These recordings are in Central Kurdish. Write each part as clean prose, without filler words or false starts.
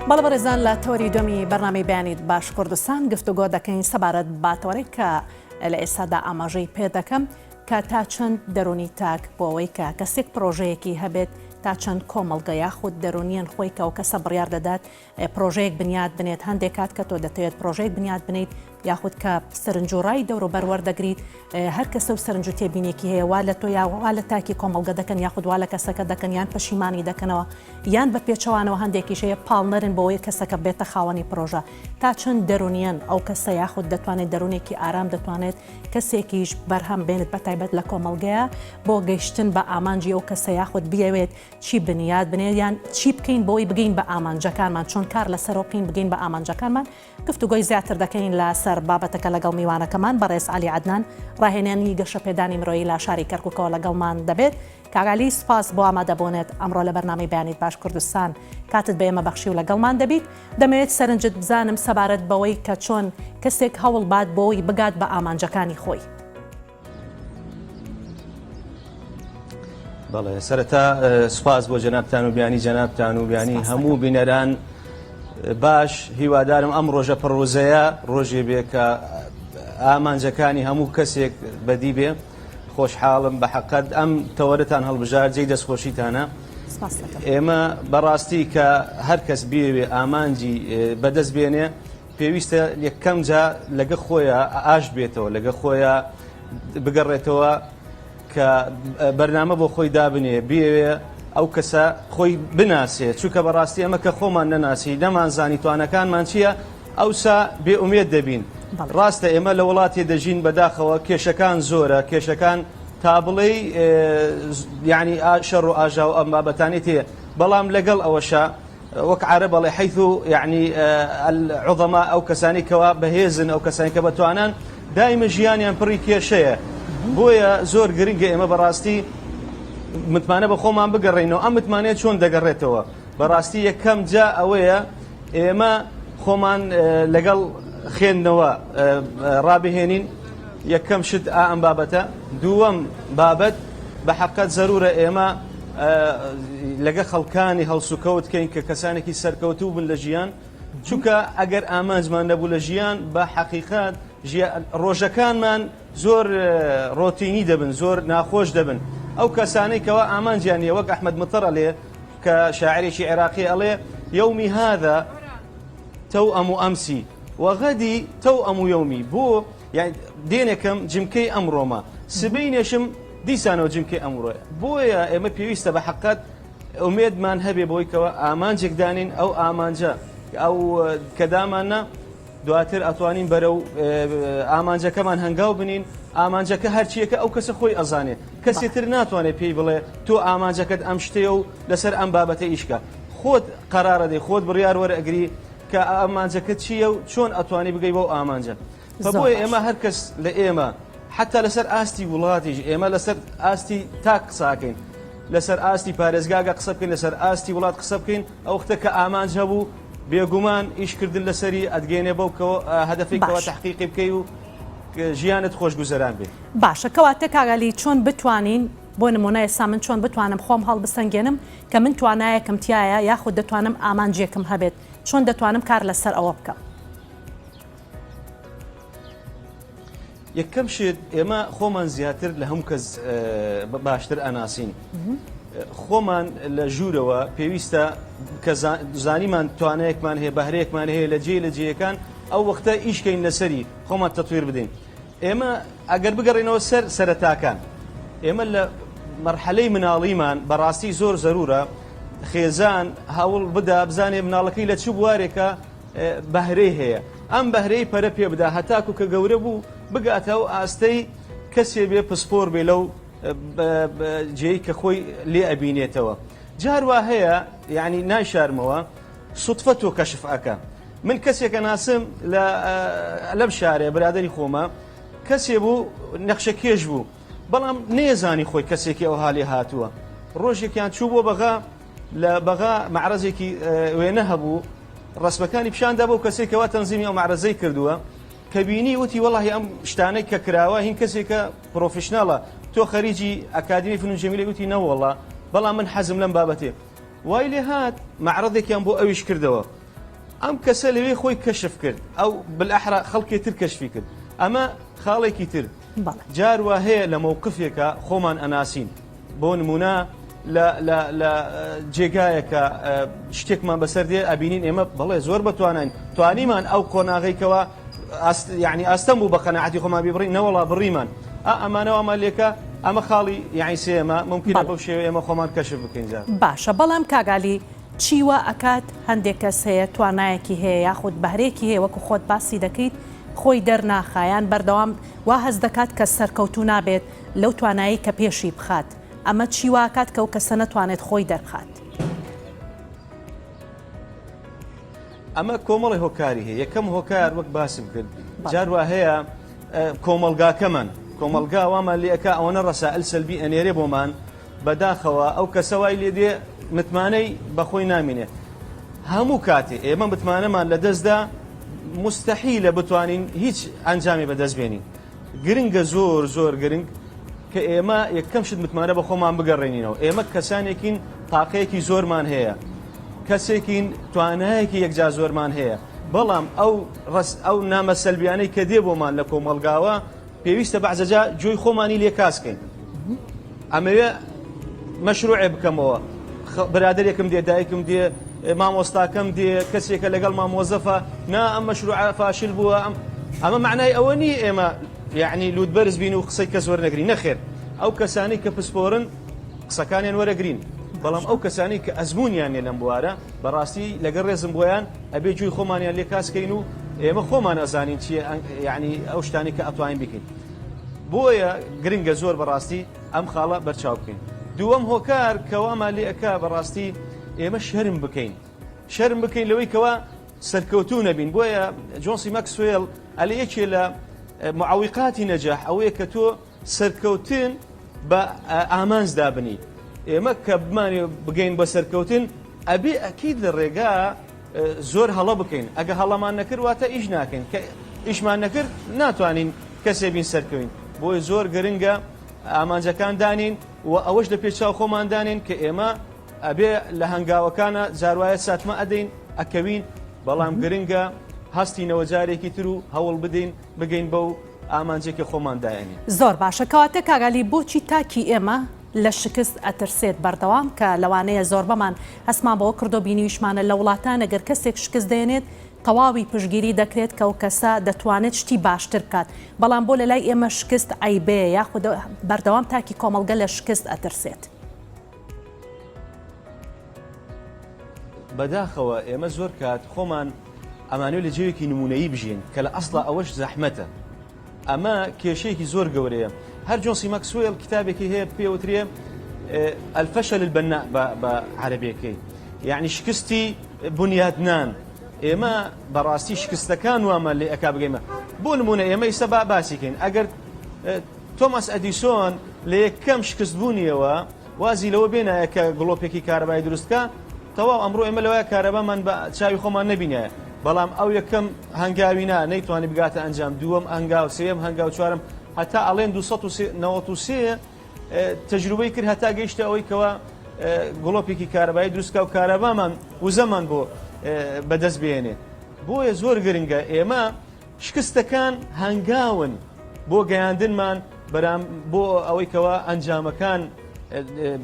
بەڵێ بەڕێزان لە تەوەری دووەمی بەرنامەی بەیانیت باش کوردستان گفتوگۆ دەکەین سەبارەت بە تەوەرێک کە لە ئێستادا ئاماژەی پێ دەکەم کە تا چەند دەرونی تاک بۆ ئەوەی کە کەسێک پرۆژەیەکی هەبێت تا چەند کۆمەڵگە یاخود دەرونیەن خۆی کە ئەو کەسە بڕیار دەدات پرۆژەیەک بنیات بنێت هەندێک کات کە تۆ دەتەوێت پرۆژەیەک بنیات بنیت یاخود کە سەرنج و ڕای دەوروبەر وەردەگریت هەر کەسە و سەرنج و تێبینێکی هەیە وا لە تۆ یا وا لە تاکی کۆمەڵگە دەکەن یاخود وا لە کەسەکە دەکەن یان پەشیمانی دەکەنەوە یان بە پێچەوانەوە هەندێکیش هەیە پاڵنەرن بۆ ئەوەی کەسەکە بێتە خاوەنی پرۆژە تا چەند دەرونیەن ئەو کەسە یاخود دەتوانێت دەرونێکی ئارام دەتوانێت کەسێکیش بەرهەم بێنێت بە تایبەت لە کۆمەڵگەیە بۆ گەیشتن بە ئامانجی ئەو کەسە یاخود بیەوێت چی بنیات بنێت یان چی بکەین بۆی بگەین بە ئامانجەکانمان چۆن کار لەسەرەوە بکەین بگەین بە ئامانجەکانمان گفتوگۆی زیاتر دەکەین لە سەر بابەتەکە لەگەڵ میوانەکەمان بەڕێز عەلی عەدنان ڕاهێنانی گەشەپێدانی مرۆیی لە شاری کەرکوکەوە لەگەڵمان دەبێت. کاک عەلی سوپاس بۆ ئامادەبوونت ئەمڕۆ لە بەرنامەی بەیانیت باش کوردستان کاتت بە ئێمە بەخشی و لەگەڵمان دەبیت. دەمەوێت سەرنجت بزانم سەبارەت بەوەی کە چۆن کەسێک هەوڵبات بۆی بگات بە ئامانجەکانی خۆی. بەڵێ سەرەتا سوپاس بۆ جەنابتان و بیانی جەنابتان و بیانی هەموو بینەران باش هیوادارم ئەم ڕۆژە پڕوزەیە ڕۆژێ بێ کە ئامانجەکانی هەموو کەسێک بەدی بێ خۆشحاڵم بە حەقەت ئەم تەوەرەتان هەڵبژار جێی دەستخۆشیتانە ئێمە بەڕاستی کە هەر کەس بێوێ ئامانجی بەدەست بێنێ پێویستە یەکەم جا لەگە خۆیا ئاشت بێتەوە، لەگە خۆیا بگەڕێتەوە کە بەرنامە بۆ خۆی دابنێ، بیەوێ ئەو کەسە خۆی بناسێ، چونکە بەڕاستی ئەمە کە خۆمان نەناسی، نەمانزانی توانەکانمان چییە، ئەوسا بێ ئومێد دەبین. ڕاستە ئێمە لە وڵاتێ دەژین بەداخەوە کێشەکان زۆرە، کێشەکان تا بڵێی یانی شەڕ و ئاژاوە ئەم بابەتانەی تێیە، بەڵام لەگەڵ ئەوەشا وەک عەرەب ئەڵێ حیث یعنی العظماء ئەو کەسانی کەوا بەهێزن ئەو کەسانی کە بەتوانان دایمە ژیانیان پڕی کێشەیە بۆیە زۆر گرنگە ئێمە بەڕاستی متمانە بە خۆمان بگەڕێینەوە ئەم متمانەیە چۆن دەگەڕێتەوە بەڕاستی یەکەم جا ئەوەیە ئێمە خۆمان لەگەڵ خوێندنەوە ڕابهێنین یەکەم شت ئا ئەم بابەتە دووەم بابەت بە حەقەت زەرورە ئێمە لەگە خەڵکانی هەڵسوکەوت کەین کە کەسانێکی سەرکەوتوو بن لە ژیان چونکە ئەگەر ئامانجمان نەبوو لە ژیان بە حەقیقەت ڕۆژەکانمان زۆر ڕۆتینی دەبن زۆر ناخۆش دەبن ئەو کەسانەی کەوا ئامانجیان نیە وەک ئەحمەد متەر ئەلێ کە شاعرێکی عێراقی ئەڵێ يومي هذا توأم أمسي وغدي توأم يومي بۆ یانی دێنێکم جمکەی ئەمڕۆمە سبەینێشم دیسانەوە جمکەی ئەمڕۆیە بۆیە ئێمە پێویستە بە حەقەت ئومێدمان هەبێ بۆی کەەوە ئامانجێک دانین ئەو ئامانجە ئەو کە داماننا دواتر ئەتوانین بەرەو ئامانجەکەمان هەنگاو بنین ئامانجەکە هەرچیەکە ئەو کەسە خۆی ئەزانێ کەسی تر ناتوانێت پێی بڵێ تۆ ئامانجەکەت ئەم شتەیە و لەسەر ئەم بابەتە ئیشکە خۆت قەرارەدەی خۆت بڕیار وەرەگری کە ئامانجەکە چییە و چۆن ئەتوانی بگەی بەو ئامانجە بۆیە ئێمە هەر کەس لە ئێمە حتا لەسەر ئاستی وڵاتیش ئێمە لەسەر ئاستی تاک قساکەین لەسەر ئاستی پارێزگاگە قسە بکەین لەسەر ئاستی وڵات قسە بکەین ئەو وەختە کە ئامانج هەبوو بێگومان ئیشکردن لەسەری ئەتگەێنێ بەو هەدەفێکەوە تحقیقی بکەی و ژیانت خۆشگوزەران بێ. باشە کەواتە کاک عەلی چۆن بتوانین بۆ نمونە ئێستا من چۆن بتوانم خۆم هەڵبسەنگێنم کە من توانایەکم تیایە یاخود دەتوانم ئامانجێکم هەبێت چۆن دەتوانم کار لەسەر ئەوە بکەم؟ یەکەم شت ئێمە خۆمان زیاتر لە هەموو کەس باشتر ئەناسین خۆمان لە ژوورەوە پێویستە کە زانیمان توانایەکمان هەیە بەهرەیەکمان هەیە لە جێ لە جێیەکان ئەو وەختە ئیشکەین لەسەری خۆمان تەتویر بدەین ئێمە ئەگەر بگەڕێینەوە سەر سەرەتاکان ئێمە لە مەرحەلەی مناڵیمان بەڕاستی زۆر زەرورە خێزان هەوڵ بدا بزانێ مناڵەکەی لە چ بوارێکە بەهرەی هەیە ئەم بەهرەی پەرە پێ بدا هەتاکو کە گەورە بوو بگاتە ئەو ئاستەی کەسێ بێ پسپۆر بێ لەو جێی کە خۆی لێ ئەبینێتەوە جار وا هەیە یعنی نایشارمەوە سوتفە تۆ کەشف ئەکا من کەسێک ئەناسم لە لەم شارێ برادری خۆمە کەسێ بوو نەخشە کێش بوو بەڵام نێزانی خۆی کەسێکی ئەو حالی هاتووە ڕۆژێکیان چوو بۆ بەغا لە بەغا معرەزێکی وێنە هەبوو ڕسمەکانی پیشاندا بۆ کەسێکەوە تەنزیمی ئەو معرەزەی کردووە کە بینی وتی وەڵی ئەم شتانەی کە کراوە هین کەسێکە professional ە تۆ خەریکی ئەکادیمی فنون جەمیلە وتی نەوەڵا بەڵام من حەزم لەم بابەتێ وای لێ هات مەعرەضێکیان بۆ ئەویش کردەوە. ئەم کەسە لەوێ خۆی کەشف کرد ئەو بالأحرى خەڵکێ تر کەشفی کرد ئەمە خاڵێکی تر جار وا هەیە لە مەوقفێکا خۆمان ئەناسین بۆ نمونە لە لە لە جێگایەکە شتێکمان بەسەر دێ ئەبینین ئێمە بەڵێ زۆر بەتوانین توانیمان ئەو قۆناغەی کەوا یعنی ئاستەم بوو بە قەناعەتی خۆمان بیبڕین نەوەڵا بڕیمان ئا ئەمانە وامان لێکە ئەمە خاڵی یعنی سێمە ممکنە بەو شێوە ئێمە خۆمان کەشف بکەین جا باشە بەڵام کاک عەلی چی وا ئەکات هەندێک کەس هەیە توانایەکی هەیە یاخود بەهرەیەکی هەیە وەکو خۆت باسی دەکەیت خۆی دەرناخا یان بەردەوام وا هەست دەکات کە سەرکەوتوو نابێت لەو توانایەی کە پێشی بخات ئەمە چی وا ئەکات کە ئەو کەسە نەتوانێت خۆی دەربخات؟ ئەمە کۆمەڵی هۆکاری هەیە یەکەم هۆکار وەک باسم کرد جار وا هەیە کۆمەڵگاکەمان کۆمەڵگا وامان لێ ئەکا ئەوەنە ڕەسائل سەلبی ئەنێرێ بۆمان بەداخەوە ئەو کەسە وای لێ دێ متمانەی بەخۆی نامینێ هەموو کاتێ ئێمە متمانەمان لەدەستدا مستحیلە بتوانین هیچ ئەنجامی بەدەست بێنین گرنگە زۆر زۆر گرنگ کە ئێمە یەکەم شت متمانە بە خۆمان بگەڕێنینەوە ئێمە کەسانێکین تاقەیەکی زۆرمان هەیە کەسێکین توانایەکی یەکجا زۆرمان هەیە بەڵام ئەو ڕست ئەو نامە سەلبیانەی کە دێ بۆمان لە کۆمەڵگاوە پێویستە بەعزەجا جۆی خۆمانی لێ کاس کەین ئەمەوێ مەشروعێ بکەمەوە برادێکم دێ دایکم دێ مامۆستاکەم دێ کەسێکە لەگەڵ مامۆزەفە نا ئەم مەشروع فاشل بووە ئەم ئەمە معنای ئەوە نییە ئێمە یعنی لوت بەرز بین و قسەی کەس وەرنەگرین نەخێر ئەو کەسانی کە پسپۆرن قسەکانیان وەرەگرین بەڵام ئەو کەسانی کە ئەزمونیان نیە لەم بوارە بەڕاستی لەگەڵ ڕێزم بۆیان ئەبێ گوێی خۆمانیان لێ کاس کەین و ئێمە خۆمان ئەزانین چیە یعنی ئەو شتانی کە ئەتوانین بیکەین بۆیە گرنگە زۆر بەڕاستی ئەم خاڵە بەرچاو بکەین دووەم هۆکار کەوامان لێ ئەکا بەڕاستی ئێمە شەرم بکەین شەرم بکەین لەوەی کەوا سەرکەوتوو نەبین بۆیە جۆنسی مەکسوێل ئەلێ یەکێ لە معویقاتی نەجاح ئەوەیە کە تۆ سەرکەوتن بە ئامانج دابنی ئێمە کە بمانێ بگەین بە سەرکەوتن ئەبێ ئەکید لە ڕێگا زۆر هەڵە بکەین ئەگە هەڵەمان نەکرد واتە ئیش ناکەین کە ئیشمان نەکرد ناتوانین کەسێ بین سەرکەوین بۆیە زۆر گرنگە ئامانجەکان دانین و ئەوەش لە پێچاو خۆمان دانین کە ئێمە ئەبێ لە هەنگاوەکانە جاروایە ساتمە ئەدەین ئەکەوین بەڵام گرنگە هەستینەوە جارێکی تر و هەوڵ بدەین بگەین بەو ئامانجێک کە خۆمان دایەنین. زۆر باشە کەواتە کاک عەلی بۆچی تاکی ئێمە لە شکست ئەترسێت بەردەوام کە لەوانەیە زۆربەمان هەستمان بەوە کردو بینیویشمانە لە وڵاتان ئەگەر کەسێک شکست دێنێت تەواوی پشتگیری دەکرێت کە ئەو کەسە دەتوانێت شتی باشتر بکات بەڵام بۆ لەلای ئێمە شکست عەیبەیە یاخود بەردەوام تاکی کۆمەڵگە لە شکست ئەترسێت؟ بەداخەوە ئێمە زۆر کات خۆمان ئەمانەوێت لە جێوێکی نمونەیی بژین کە لە ئەسڵا ئەوەش زەحمەتە ئەمە کێشەیەکی زۆر گەورەیە هەر جۆنسی مەکسوێل کتابێکی هەیە پێوترێ الفشل البناء بە عەرەبیەکەی یعنی شکستی بنیادنان ئێمە بەڕاستی شکستەکان وامان لێ ئەکا بگەیمە بۆ نمونە ئێمە ئیستا با باسیکەین ئەگەر تۆماس ئەدیسۆن لە یەکەم شکستبوونیەوە وازی لەوە بێنایە کە گڵۆپێکی کارەبای دروست بکا، تەواو ئەمڕۆ ئێمە لەوایە کارەبامان بە چاوی خۆمان نەبینایە، بەڵام ئەو یەکەم هەنگاوی نا نەیتوانی بگاتە ئەنجام، دووەم هەنگاو، سێیەم هەنگاو، چوارەم، هەتا ئەڵێن 293 تەجروبەی کرد هەتا گەیشتە ئەوەی کەوا گڵۆپێکی کارەبایی دروست کا و کارەبامان وزەمان بۆ بەدەست بێنێ. بۆیە زۆر گرنگە ئێمە شکستەکان هەنگاون بۆ گەیاندنمان بەرام بۆ ئەوەی کەوا ئەنجامەکان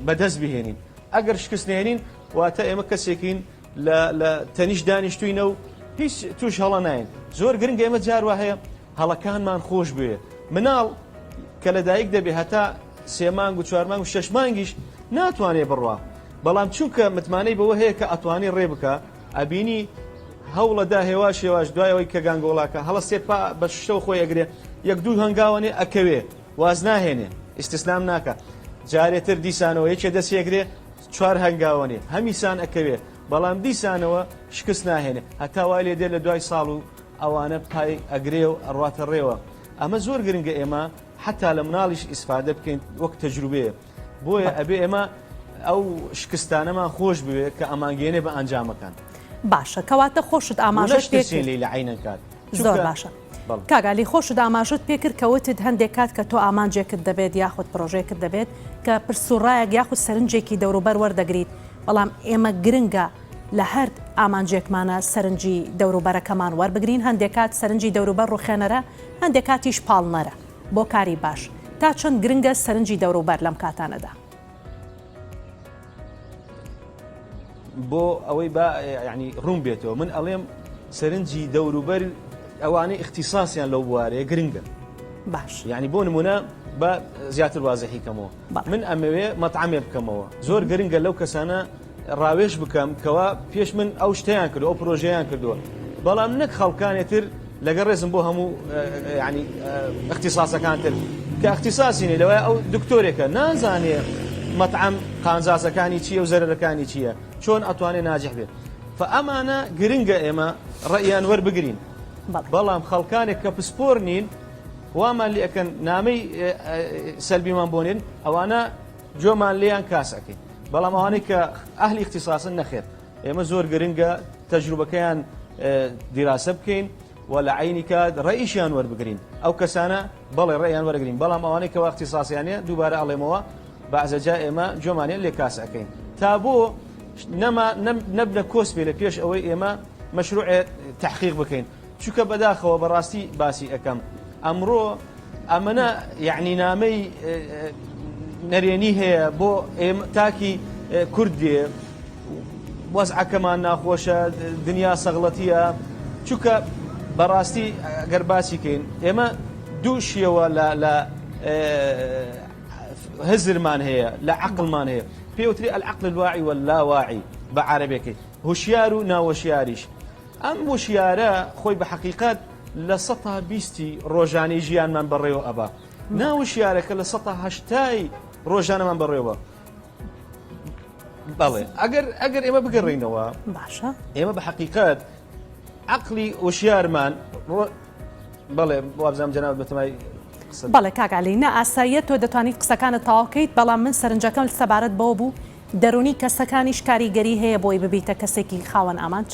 بەدەست بهێنین ئەگەر شکست نێنین واتە ئێمە کەسێکین لە لە تەنیش دانیشتوینە و هیچ توش هەڵە ناین زۆر گرنگە ئێمە جار وا هەیە هەڵەکانمان خۆش بوێ مناڵ کە لەدایک دەبێ هەتا سێ مانگ و چوار مانگ و شەش مانگیش ناتوانێ بڕوا بەڵام چونکە متمانەی بەوە هەیە کە ئەتوانێ ڕێ بکە ئەبینی هەوڵەدا هێواش هێواش دوای ئەوەی کە گانگۆڵاکە هەڵەسێ پا بە شتەوە خۆی ئەگرێ یەک دوو هەنگاوەنێ ئەکەوێ واز ناهێنێ ئیستسلام ناکا جارێ تر دیسانەوە یەکێ دەستی ئەگرێ چوار هەنگاوەنێ هەمیسان ئەکەوێ بەڵام دیسانەوە شکست ناهێنێ هەتا وای لێ دێ لە دوای ساڵ و ئەوانە پای ئەگرێ و ئەڕواتە ڕێوە ئەمە زۆر گرنگە ئێمە حەتا لە مناڵیش ئیسفادە بکەین وەک تەجروبەیە بۆیە ئەبێ ئێمە ئەو شکستانەمان خۆش بوێ کە ئەمانگەیەنێ بە ئەنجامەکان. باشە کەواتە خۆشت ئاماژەت پێ کرد. لێی لە عەینەن کات. زۆر باشە کاک عەلی خۆشت ئاماژەت پێ کرد کە وتت هەندێک کات کە تۆ ئامانجێکت دەبێت یاخود پرۆژەیەکت دەبێت کە پرس و ڕایەک یاخود سەرنجێکی دەوروبەر وەردەگریت بەڵام ئێمە گرنگە. لە هەر ئامانجێکمانە سەرنجی دەوروبەرەکەمان وەربگرین، هەندێک کات سەرنجی دەوروبەر ڕوخێنەرە، هەندێک کاتیش پاڵنەرە بۆ کاری باش. تا چەند گرنگە سەرنجی دەوروبەر لەم کاتانەدا؟ بۆ ئەوەی با یعنی ڕوون بێتەوە من ئەڵێم سەرنجی دەوروبەر ئەوانەی اختصاسیان لەو بوارەیە گرنگە باش یعنی بۆ نمونە بە زیاتر وازحی کەمەوە من ئەمەوێ مەطعمێ بکەمەوە زۆر گرنگە لەو کەسانە ڕاوێژ بکەم کەوا پێش من ئەو شتەیان کردو ئەو پرۆژەیان کردووە بەڵام نەک خەڵکانێ تر لەگەڵ ڕێزم بۆ هەموو یعنی اختصاصەکان تر کە اختصاصی نیە لەوای ئەو دکتۆرێکە نازانێ مەطعم قانزازەکانی چییە و زەرەرەکانی چییە چۆن ئەتوانێ ناجح بێت فئەمانە گرنگە ئێمە ڕەئیان وەربگرین بەڵام خەڵکانێک کە پسپۆر نین وامان لێ ئەکەن نامەی سەلبیمان بۆنێن ئەوانە گوێمان لێیان کاس ئەکەین بەڵام ئەوانەی کە ئەهلی اختصاصن نەخێر ئێمە زۆر گرنگە تەجروبەکەیان دیراسە بکەین و لە عینی کات ڕێیشیان وەربگرین ئەو کەسانە بەڵێ ڕێیان وەرگین بەڵام ئەوانەی کە اختصاصیانە دووبارە ئەڵێمەوە بەعزەجا ئێمە گوێمانیان لێ کاس ئەکەین تا بۆ نەما نەبنە کۆسپێ لە پێش ئەوەی ئێمە مەشروع تحقیق بکەین چونکە بەداخەوە بەڕاستی باسی ئەکەم ئەمڕۆ ئەمەە یعنی نامەی نەرێنی هەیە بۆ تاکی کورد دێ وەزعەکەمان ناخۆشە دنیا سەغڵەتیە چونکە بەڕاستی گەر باسی کەین ئێمە دوو شێوە لە لە هزرمان هەیە لە عقلمان هەیە پێوتری العقل الواعی واللاواعی بە عەرەبێکی هوشیار و ناوەشیاریش ئەم وشیارە خۆی بە حەقیقەت لە سەتا بیستی ڕۆژانەی ژیانمان بەڕێوە ئەبا. نا وشیارەکە لە سەتا هەشتای ڕۆژانەمان بەڕێوە بەڵێ ئەگەر ئەگەر ئێمە بگەڕینەوە باشە ئێمە بە حەقیقەت عقلی وشیارمان بەڵێ وابزانام جەنابت بەتەمای بەڵێ کاک عەلی نا ئاساییە تۆ دەتوانیت قسەکانت تەواو کەیت بەڵام من سەرنجەکەم سەبارەت بەوە بوو دەروونی کەسەکانیش کاریگەری هەیە بۆی ببیتە کەسێکی خاوەن ئامانج؟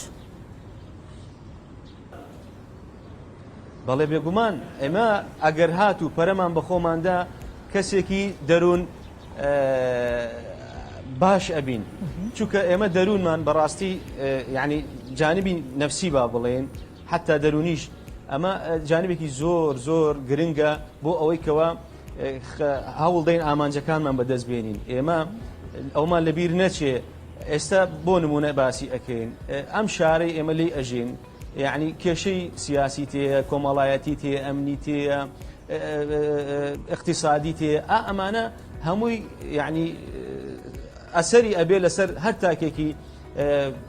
بەڵێ بێگومان ئێمە ئەگەر هاتوو پەرەمان بە خۆماندا کەسێکی دەروون باش ئەبین چونکە ئێمە دەروونمان بەڕاستی یعنی جانبی نەفسی با بڵێن حتا دەروونیش ئەمە جانبێکی زۆر زۆر گرنگە بۆ ئەوەی کەوا هەوڵدەین ئامانجەکانمان بەدەست بێنین ئێمە ئەومان لەبیر نەچێ ئێستا بۆ نمونە باسی ئەکەین ئەم شارەی ئێمە لی ئەژین یعنی کێشەی سیاسی تێیە کۆمەڵایەتی تێ ئەمنی تێیە اقتصادی تێ ئا ئەمانە هەمووی یعنی ئەسەری ئەبێ لەسەر هەر تاکێکی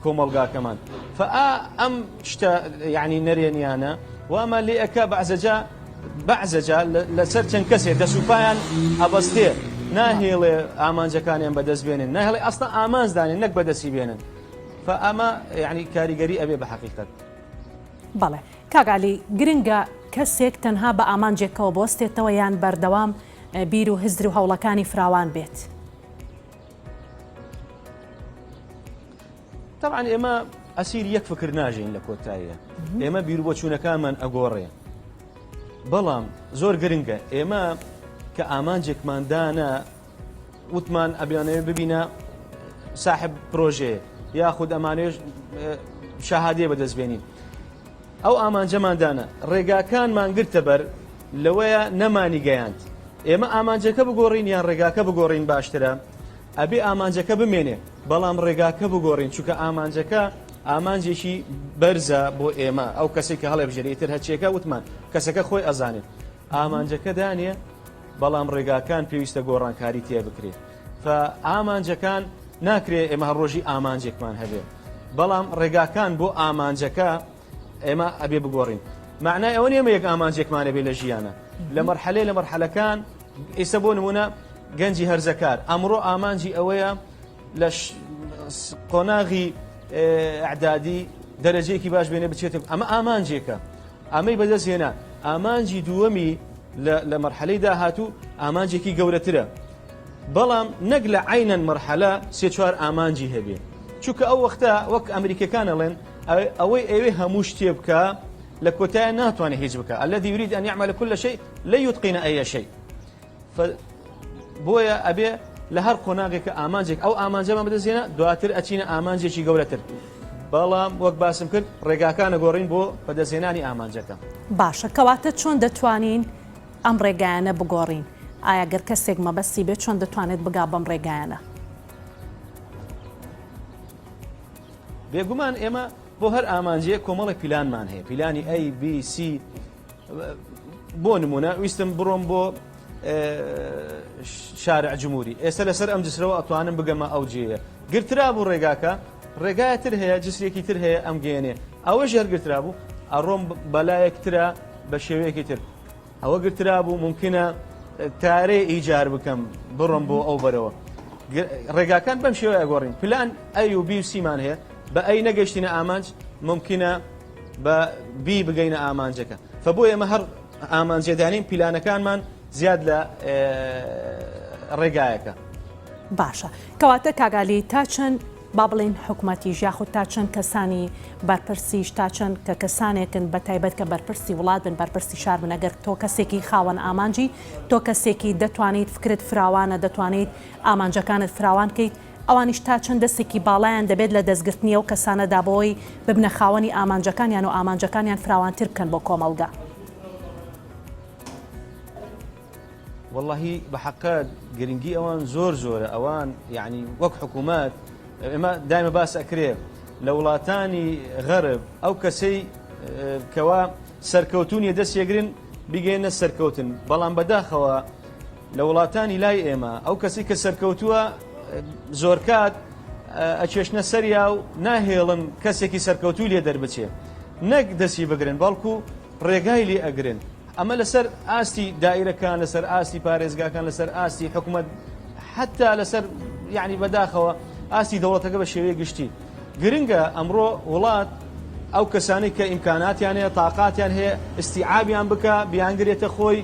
کۆمەڵگاکەمان فئا ئەم شتە یعنی نەرێنیانە وامان لێ ئەکا بەعزەجا بەعزەجا لەسەر چەند کەسێ دەست و پایان ئەبەستێ ناهێڵێ ئامانجەکانیان بەدەست بێنن ناهێڵێ ئەسڵا ئامانج دانێن نەک بەدەستی بێنن فئەمە یعنی کاریگەری ئەبێ بە حەقیقەت. بەڵێ کاک عەلی گرنگە کەسێک تەنها بە ئامانجێکەوە بوەستێتەوە یان بەردەوام بیر و هزر و هەوڵەکانی فراوان بێت؟ تەبعەن ئێمە ئەسیری یەک فکر ناژین لە کۆتاییە ئێمە بیرروبۆچوونەکانمان ئەگۆڕێ بەڵام زۆر گرنگە ئێمە کە ئامانجێکمان دانا وتمان ئەبیانەوێ ببینە ساحب پرۆژەیە یاخود ئەمانێش شەهادەیە بەدەست بێنین ئەو ئامانجەمان دانا ڕێگاکانمان گرتە بەر لەوەیە نەمانی گەیاند ئێمە ئامانجەکە بگۆڕین یان ڕێگاکە بگۆڕین باشترە ئەبێ ئامانجەکە بمێنێ بەڵام ڕێگاکە بگۆڕین چونکە ئامانجەکە ئامانجێکی بەرزە بۆ ئێمە ئەو کەسێک کە هەڵێبژێرێ ئیتر هەرچیەکە وتمان کەسەکە خۆی ئەزانێت ئامانجەکە دانێ بەڵام ڕێگاکان پێویستە گۆڕانکاری تێ بکرێت فە ئامانجەکان ناکرێ ئێمە هەر ڕۆژی ئامانجێکمان هەبێ بەڵام ڕێگاکان بۆ ئامانجەکە ئێمە ئەبێ بگۆڕین معنای ئەوە نییە یەک ئامانجێکمان هەبێ لە ژیانە لە مەرحەلەی لە مەرحەلەکان ئێستا بۆ نمونە گەنجی هەرزەکار ئەمڕۆ ئامانجی ئەوەیە لە قۆناغی ئەعدادی دەرەجەیەکی باش بێنێ بچێتە ئەمە ئامانجێکە ئەمەی بەدەست هێنا ئامانجی دووەمی لە مەرحەلەی داهاتوو ئامانجێکی گەورەترە بەڵام نەک لە عەینەن مەرحەلە سێ چوار ئامانجی هەبێ چونکە ئەو وەختە وەک ئەمریکەکان ئەڵێن ئەوەی ئەوێ هەموو شتێ بکە لە کۆتایە ناتوانێت هیچ بکە الذي يريد أن يعمل كل شيء لا يتقن أي شيء بۆیە ئەبێ لە هەر قۆناغێکە ئامانجێک ئەو ئامانجەمان بەدەستهێنا دواتر ئەچینە ئامانجێکی گەورەتر بەڵام وەک باسم کرد ڕێگاکان ئەگۆڕین بۆ بەدەستهێنانی ئامانجەکە. باشە کەواتە چۆن دەتوانین ئەم ڕێگایانە بگۆڕین؟ ئایا گەر کەسێک مەبەستی بێت چۆن دەتوانێت بگا بەم ڕێگایانە؟ بێگومان ئێمە بۆ هەر ئامانجێک کۆمەڵێک پیلانمان هەیە پیلانی A B C بۆ نمونە ویستم بڕۆم بۆ شارع جمهوری ئێستا لەسەر ئەم جسرەوە ئەتوانم بگەمە ئەو جێیە گرترا بوو ڕێگاکە ڕێگایە تر هەیە جسرێکی تر هەیە ئەم گەێنێ ئەوەش هەر گرترا بوو ئەڕۆم بەلایەک ترە بە شێوەیەکی تر ئەوە گرترابوو مومکینە تارێ ئیجار بکەم بڕۆم بۆ ئەو بەرەوە ڕێگاکان بەم شێوە ئەگۆڕین پلان A و B و C مان هەیە بە A نەگەشتینە ئامانج مومکینە بە B بگەینە ئامانجەکە فە بۆ ئێمە هەر ئامانجێدانین پیلانەکانمان زیاد لە ڕێگایەکە. باشە کەواتە کاک عەلی تا چەند با بڵێین حکومەتیش یاخود تا چەند کەسانی بەرپرسیش تا چەند کە کەسانێکن بە تایبەت کە بەرپرسی وڵات بن بەرپرسی شار بن ئەگەر تۆ کەسێکی خاوەن ئامانجی تۆ کەسێکی دەتوانیت فکرت فراوانە دەتوانیت ئامانجەکانت فراوان کەیت ئەوانیش تا چەند دەستێکی باڵایان دەبێت لە دەستگرتنی ئەو کەسانەدا بۆی ببنە خاوەنی ئامانجەکانیان و ئامانجەکانیان فراوانتر بکەن بۆ کۆمەڵگە. وەڵاهی بە حەقەت گرنگی ئەوان زۆر زۆرە ئەوان یعنی وەک حکوومەت ئێمە دایمە باس ئەکرێ لە وڵاتانی غەرب ئەو کەسەی کەوا سەرکەوتونیە دەستێگرن بیگەێنە سەرکەوتن بەڵام بەداخەوە لە وڵاتانی لای ئێمە ئەو کەسی کە سەرکەوتووە زۆرکات ئەچێشنە سەریا و ناهێڵن کەسێکی سەرکەوتوو لێ دەربچێ نەک دەستی بگرن بەڵکو ڕێگای لێ ئەگرن ئەمە لەسەر ئاستی دائیرەکان، لەسەر ئاستی پارێزگاکان، لەسەر ئاستی حکومەت، حەتا لەسەر یعنی بەداخەوە ئاستی دەوڵەتەکە بە شێوەیە گشتی. گرنگە ئەمڕۆ وڵات ئەو کەسانەی کە ئیمکاناتیان هەیە، تاقاتیان هەیە، ئیستیعابیان بکا، بیانگرێتە خۆی،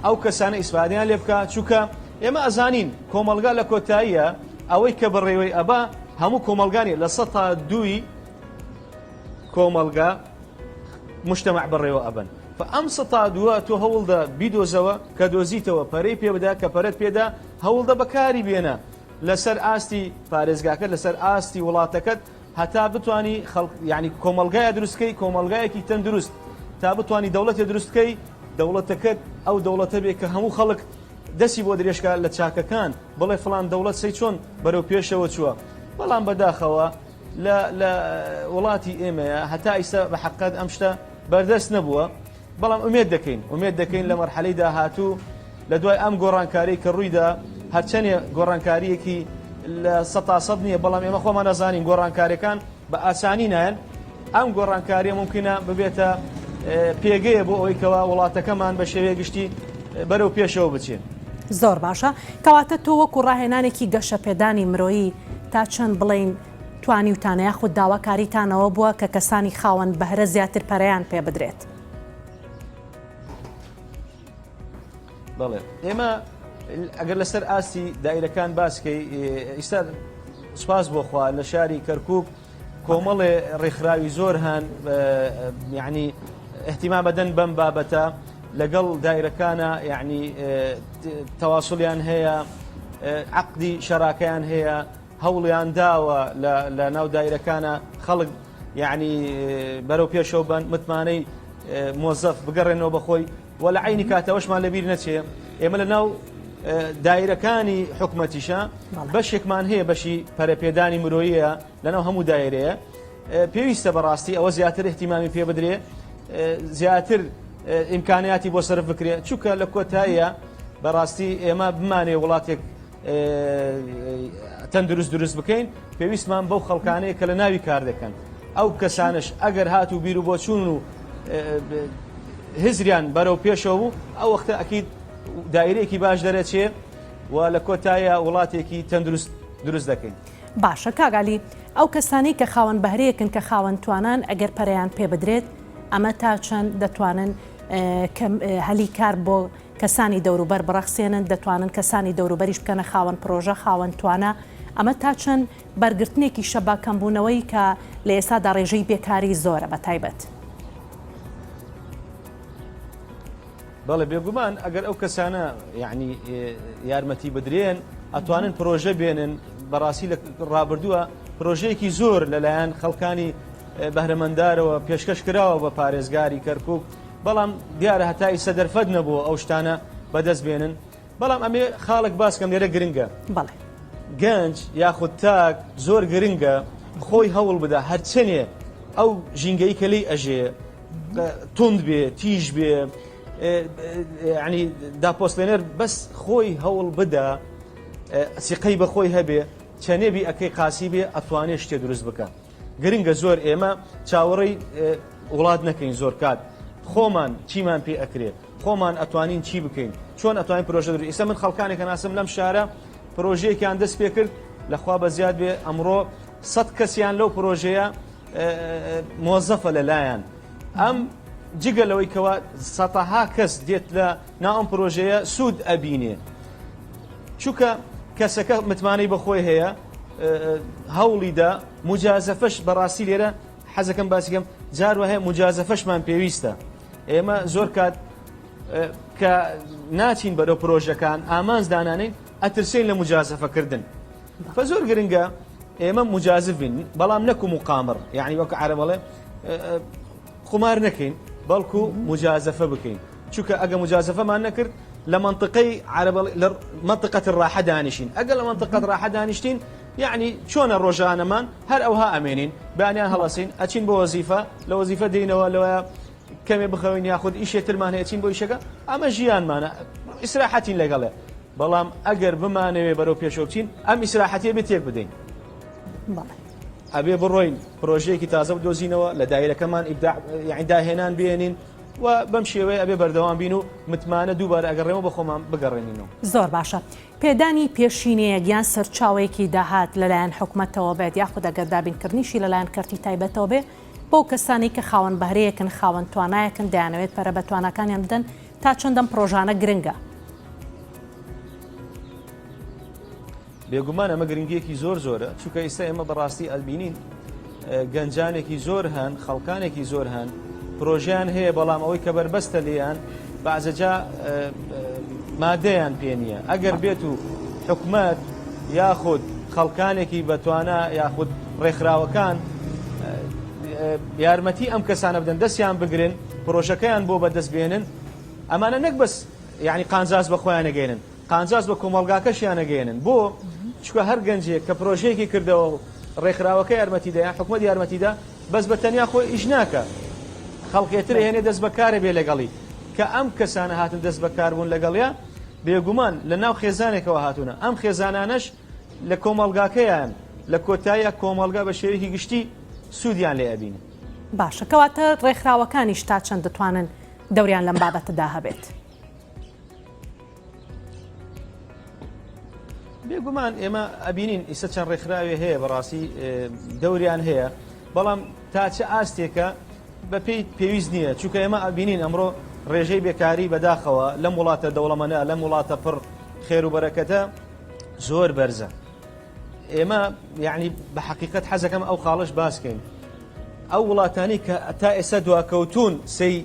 ئەو کەسانە ئیسفادەیان لێ بکا، چونکە ئێمە ئەزانین کۆمەڵگا لە کۆتاییە ئەوەی کە بەڕێوەی ئەبا هەموو کۆمەڵگا نیە، لە سەتا دووی کۆمەڵگا مجتمع بەڕێوە ئەبەن. فە ئەم سەتا دووە تۆ هەوڵدە بیدۆزەوە کە دۆزیتەوە پەرەی پێ بدە کە پەرەت پێدا هەوڵدە بەکاری بێنە لەسەر ئاستی پارێزگاکەت لەسەر ئاستی وڵاتەکەت هەتا بتانی خەڵک یعنی کۆمەڵگایە دروستکەی کۆمەڵگایەکی تەندروست تا بتانی دەوڵەتێ دروستکەی دەوڵەتەکەت ئەو دەوڵەتە بێ کە هەموو خەڵک دەستی بۆ درێژکا لە چاکەکان بڵێ فڵان دەوڵەت سەی چۆن بەرەو پێشەوە چووە بەڵام بەداخەوە لە لە وڵاتی ئێمەیە هەتا ئیستا بە حەقیقەت ئەم شتە بەردەست نەبووە بەڵام ئومێد دەکەین ئومێد دەکەین لە مەرحەلەی داهاتوو لە دوای ئەم گۆڕانکاری کە ڕوویدا هەرچەنێ گۆڕانکاریەکی لە سەتا سەد نییە بەڵام ئێمە خۆمان ئەزانین گۆڕانکاریەکان بە ئاسانی نایەن ئەم گۆڕانکاریە ممکنە ببێتە پێگەیە بۆ ئەوەی کەوا وڵاتەکەمان بە شێوەیە گشتی بەرەو پێشەوە بچێت. زۆر باشە کەواتە تۆ وەکو ڕاهێنانێکی گەشەپێدانی مرۆیی تا چەند بڵێین توانیوتانە یاخود داواکاریتانەوە بووە کە کەسانی خاوەن بەهرە زیاتر پەرەیان پێ بدرێت؟ بەڵێ ئێمە ئەگەر لەسەر ئاستی دایرەکان باسکەی ئیستا سپاس بۆخوا لە شاری کەرکک کۆمەڵێ ڕێکخراوی زۆر هەن یعنی احتیما بەدەن بەم بابەتە لەگەڵ دایرەکانە یعنی تەواسڵیان هەیە عقدی شەراکەیان هەیە هەوڵیان داوە لە ناو دایرەکانە خەڵک یعنی بەرەو پێشەوە بن متمانەی مۆزەف بگەڕێنەوە بەخۆی و لە عینی کاتەوەشمان لەبیر نەچێ ئێمە لە ناو دایرەکانی حکومەتیشە بەشێکمان هەیە بەشی پەرەپێدانی مرۆیە لەناو هەموو دایرەیە پێویستە بەڕاستی ئەوە زیاتر احتیمامی پێ بدرێ زیاتر ئیمکانیاتی بۆ سەرف بکرێت چونکە لە کۆتاییە بەڕاستی ئێمە بمانێ وڵاتێک تەندروست دروست بکەین پێویستمان بەو خەڵکانەیە کە لە ناوی کار دەکەن ئەو کەسانش ئەگەر هات و بیر و بۆچوون و هزریان بەرەو پێشەوە بوو ئەو وەختە ئەکید دایرەیەکی باش دەرەچێ و لە کۆتایە وڵاتێکی تەندروست دروست دەکەین. باشە کاک عەلی ئەو کەسانەی کە خاوەن بەهرەیەکن کە خاوەن توانان ئەگەر پەرەیان پێ بدرێت ئەمە تا چەند دەتوانن هەلی کار بۆ کەسانی دەوروبەر بڕەخسێنن، دەتوانن کەسانی دەوروبەریش بکەنە خاوەن پرۆژە، خاوەن توانا، ئەمە تا چەند بەرگرتنێکیشە بە کەمبوونەوەی کە لە ئێستادا ڕێژەی بێکاری زۆرە بە تایبەت. بەڵێ بێگومان ئەگەر ئەو کەسانە یعنی یارمەتی بدرێن. ئەتوانن پرۆژە بێنن بەڕاستی لە ڕابردووە پرۆژەیەکی زۆر لەلایەن خەڵکانی بەهرەمەندارەوە پێشکەش کراوە بە پارێزگاری کەرکک بەڵام دیارە هەتا ئیسە دەرفەت نەبووە ئەو شتانە بەدەست بێنن بەڵام ئەمێ خاڵێک باس کەم لێرە گرنگە بەڵێ. گەنج یاخود تاک زۆر گرنگە خۆی هەوڵ بدا هەرچەنێ ئەو ژینگەی کە لێی ئەژێ توند بێ تیژ بێ ینی داپۆستێنەر بەس خۆی هەوڵ بدا سیقەی بە خۆی هەبێ چەنێ بی ئەکەی قاسی بێ ئەتوانێ شتێ دروست بکە گرنگە زۆر ئێمە چاوەڕێی وڵات نەکەین زۆر کات خۆمان چیمان پێ ئەکرێ خۆمان ئەتوانین چی بکەین چۆن ئەتوانین پرۆژە دروست ئیستا من خەڵکانێک ئەناسم لەم شارە پرۆژەیەکیان دەست پێ کرد لەخوا بە زیاد بێ ئەمڕۆ سەد کەسیان لەو پرۆژەیە مۆزەفە لەلایەن ئەم جگە لەوەی کەوا سەتەها کەس دێت لە ناو ئەم پرۆژەیە سوود ئەبینێ چونکە کەسەکە متمانەی بەخۆی هەیە هەوڵیدا مجازەفەش بەڕاستی لێرە حەزەکەم باسیکەم جار وهەیە مجازەفەشمان پێویستە ئێمە زۆر کات کە ناچین بەرەو پرۆژەکان ئامانج دانانین ئەترسین لە مجازەفەکردن فە زۆر گرنگە ئێمە مجازف بین بەڵام نەکو مقامڕ یعنی وەکو عەرەب ئەڵێ قومار نەکەین بەڵکو مجازەفە بکەین چونکە ئەگە مجازەفەمان نەکرد لە منطقەی عەرەب لە منطقة الراحە دانیشین ئەگە لە منطقة راحە دانیشتین یعنی چۆنە ڕۆژانەمان هەر ئەوها ئەمێنین بەیانیان هەڵەسین ئەچین بۆ وەزیفە لە وەزیفە دێینەوە لەوەیە کەمێ بخەوین یاخود ئیشێ ترمان هەیە چین بۆ ئیشەکە ئەمە ژیانمانە ئیسراحەتین لەگەڵێ بەڵام ئەگەر بمانەوێ بەرەو پێشەوە بچین ئەم ئیسراحەتیە بێ تێک بدەین ئەبێ بڕۆین پرۆژەیەکی تازە بدۆزینەوە لە دایرەکەمان ئیبداع یعنی داهێنان بێنین و بەم شێوەیە ئەبێ بەردەوام بین و متمانە دووبارە ئەگەڕێمەوە بە خۆمان بگەڕێنینەوە. زۆر باشە. پێدانی پێشینەیەک یان سەرچاوەیەکی داهات لەلایەن حکومەتەوە بێت یاخود ئەگەر دابینکردنیشی لەلایەن کەرتی تایبەتەوە بێ بەو کەسانەی کە خاوەن بەهرەیەکن خاوەن توانایەکن دەیانەوێت پەرە بە تواناکانیان بدەن تا چەند ئەم پڕۆژانە گرنگە؟ بێگومان ئەمە گرنگیەکی زۆر زۆرە چونکە ئیستا ئێمە بەڕاستی ئەبینین گەنجانێکی زۆر هەن خەڵکانێکی زۆر هەن پرۆژیان هەیە بەڵام ئەوەی کە بەربەستە لێیان بەعزەجا مادەیان پێ نییە ئەگەر بێت و حکومەت یاخود خەڵکانێکی بەتوانا یاخود ڕێکخراوەکان یارمەتی ئەم کەسانە بدەن دەستیان بگرن پرۆژەکەیان بۆ بەدەست بێنن ئەمانە نەک بەس یعنی قانجاز بە خۆیان نەگەێنن قانجاز بە کۆمەڵگاکەشیان ئەگەیەنن بۆ؟ چونکە هەر گەنجێک کە پرۆژەیەکی کردەوە و ڕێکخراوەکە یارمەتی دا یان حکومەت یارمەتی دا بەس بە تەنیا خۆی ئیش ناکا خەڵکێ تر ئەهێنێ دەست بەکارە بێ لەگەڵی کە ئەم کەسانە هاتن دەست بەکار بوون لەگەڵیا بێگومان لە ناو خێزانێکەوە هاتوونە ئەم خێزانانەش لە کۆمەڵگاکەیان لە کۆتاییا کۆمەڵگا بە شێوەیەکی گشتی سوودیان لێ ئەبینن. باشە کەواتە ڕێکخراوەکانیش تا چەند دەتوانن دەوریان لەم بابەتەدا هەبێت؟ بێگومان ئێمە ئەبینین ئیستا چەند ڕێکخراوێ هەیە بەڕاستی دەوریان هەیە بەڵام تا چ ئاستێکە بەپێی پێویست نییە چونکە ئێمە ئەبینین ئەمڕۆ ڕێژەی بێکاری بەداخەوە لەم وڵاتە دەوڵەمەنە لەم وڵاتە پڕ خێر و بەرەکەتە زۆر بەرزە ئێمە یعنی بە حقیقت حەزەکەم ئەو خاڵش باسکەین ئەو وڵاتانی کە تا ئێستا دواکەوتون سەی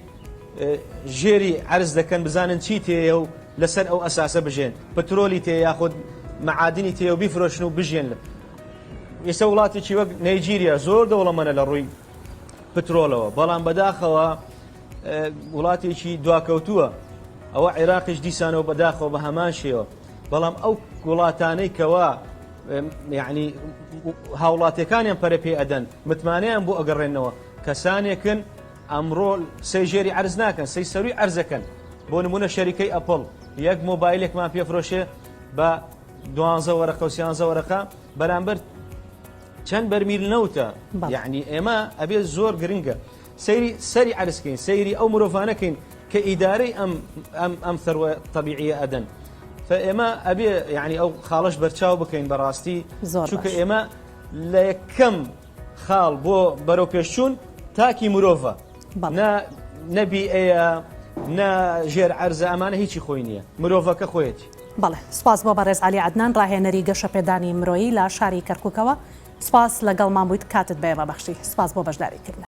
ژێری عەرز دەکەن بزانن چی تێیە و لەسەر ئەو ئەساسە بژێن پترۆلی تێ یاخود معادنی تێ و بیفرۆشن و بژێن ئێستا وڵاتێکی وەک نەیجیریا زۆر دەوڵەمەنە لە ڕووی پترۆلەوە بەڵام بەداخەوە وڵاتێکی دواکەوتووە ئەوە عێراقیش دیسانەوە بەداخەوە بە هەمان شێوە بەڵام ئەو وڵاتانەی کەوا یعنی هاوڵاتیەکانیان پەرە پێ ئەدەن متمانەیان بۆ ئەگەڕێنەوە کەسانێکن ئەمڕۆ سەی ژێری عەرز ناکەن سەی سەروی عەرزەکەن بۆ نمونە شەریکەی ئەپڵ یەک مۆبایلێکمان پێفرۆشێ بە دوانزە وەرەقە و سیانزە وەرەقە بەرامبەر چەند بەرمیل نەوتە یعنی ئێمە ئەبێ زۆر گرنگە سەیری سەری عەرزکەین سەیری ئەو مرۆڤانەکەین کە ئیدارەی ئەم ئەم ئەم ثروە طبیعیە ئەدەن فئێمە ئەبێ یعنی ئەو خاڵش بەرچاو بکەین بەڕاستی چونکە ئێمە لە یەکەم خاڵ بۆ بەرەوپێشچوون تاکی مرۆڤە نە نە بیئەیە نە ژێر عەرزە ئەمانە هیچی خۆی نییە مرۆڤەکە خۆیەتی. بەڵێ سوپاس بۆ بەڕێز عەلی عەدنان ڕاهێنەری گەشەپێدانی مرۆیی لە شاری کەرکوکەوە سوپاس لەگەڵمان بوویت کاتت بە ئێمە بەخشی سوپاس بۆ بەشداری کردنت.